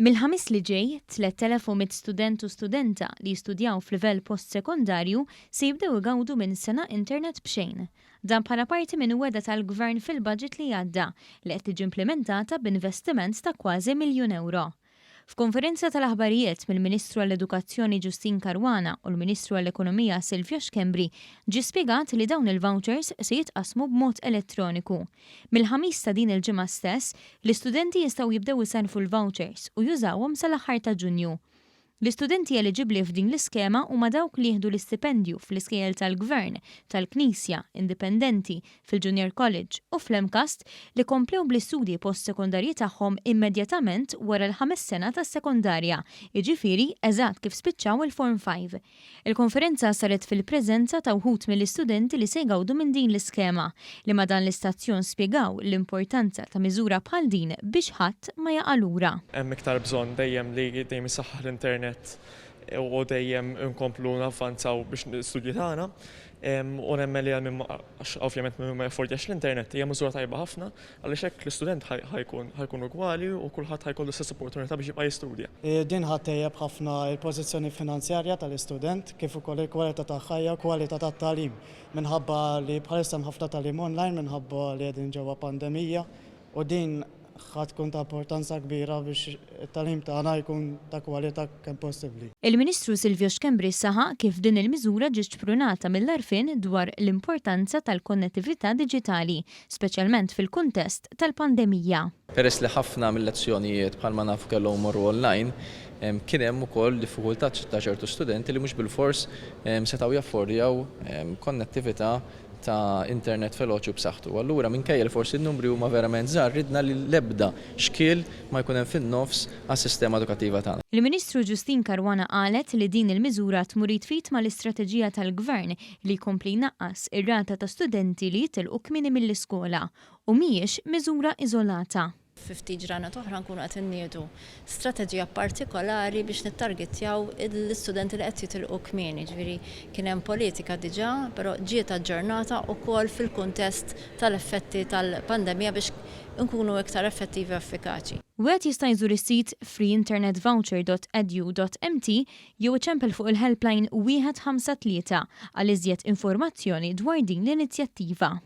Mill-Ħamis li ġej, 3,100 student u studenta li jistudjaw f'livell post-sekondarju se jibdew igawdu minn sena internet b'xejn. Dan bħala parti minn wegħda tal-Gvern fil-budget li għadda li qed tiġi implimentata b'investiment ta' kważi miljun ewro. F'konferenza tal-aħbarijiet mill-Ministru għall-Edukazzjoni Justyne Caruana u l-Ministru għall-Ekonomija Silvio Schembri ġie spjegat li dawn il-vouchers se jitqassmu b'mod elettroniku. Mill-Ħamis ta' din il-ġimgħa stess, l-istudenti jistgħu jibdew isarrfu l-vouchers u jużawhom sal-aħħar ta' Ġunju. L-istudenti eliġibbli f'din l-iskema huma dawk li jieħdu l-istipendju fl-iskejjel tal-Gvern, tal-Knisja, indipendenti, fil-Junior College u fl-MCAST li komplew bl-istudji post-sekondarji tagħhom immedjatament wara l-ħames sena tas-sekondarja, jiġifieri eżatt kif spiċċaw il-Form Five. Il-konferenza saret fil-preżenza ta' wħud mill-istudenti li se jgawdu minn din l-iskema, li ma' dan l-istazzjon spjegaw l-importanza ta' miżura bħal din biex ħadd ma jaqa' lura. Hemm iktar bżonn dejjem li dejjem issaħħaħ l-internet u dejjem inkomplu navvanzaw biex l-istudji tagħna. U nemmen li għal min għax ovvjament min ma jaffordjax l-internet hija miżura tajba ħafna għaliex hekk l-istudent ħa jkun ħa jkun ugwali u kulħadd ħa jkollu l-istess opportunità biex jibqa' jistudja. Din ħa ttejjeb ħafna l-pożizzjoni finanzjarja tal-istudent kif ukoll il-kwalità ta' ħajja u kwalità tat-tagħlim minħabba li bħalissa hemm ħafna tagħlim online minħabba li qegħdin ġewwa pandemija u din ħa tkun ta' importanza kbira biex it-tagħlim tagħna jkun ta' kwalità kemm possibbli. Il-Ministru Silvio Schembri saħaq kif din il-miżura ġiet xprunata mill-għarfien dwar l-importanza tal-konnettività diġitali, speċjalment fil-kuntest tal-pandemija. Peress li ħafna mil-lezzjonijiet bħalma nafu kellhom imorru online, kien hemm ukoll diffikultà ta' ċertu studenti li mhux bilfors setgħu jaffordjaw konnettività ta' internet veloċi u b'saħħtu. Allura minkejja li forsi n-numri huma verament żgħar ridna li l-ebda xkiel ma jkun hemm fin-nofs għas-sistema edukattiva tagħna. Il-Ministru Justyne Caruana qalet li din il-miżura tmur id f'id mal-istrateġija tal-Gvern li jkompli jnaqqas ir-rata ta' studenti li jitilqu kmieni mill-iskola u mhijiex miżura iżolata. Fi ftit ġranet oħra nkunu qed inniedu strateġija partikolari biex nittargetjaw l-istudenti li qed jitilqu kmieni. Jiġifieri kien hemm politika diġà, però ġiet aġġornata wkoll fil-kuntest tal-effetti tal-pandemija biex inkunu iktar effettivi u effikaċi. Wieħed jista' jżur is-sit freeinternetVoucher.edu.mt jew iċempel fuq il-helpline 153 għal iżjed informazzjoni dwar din l-inizjattiva.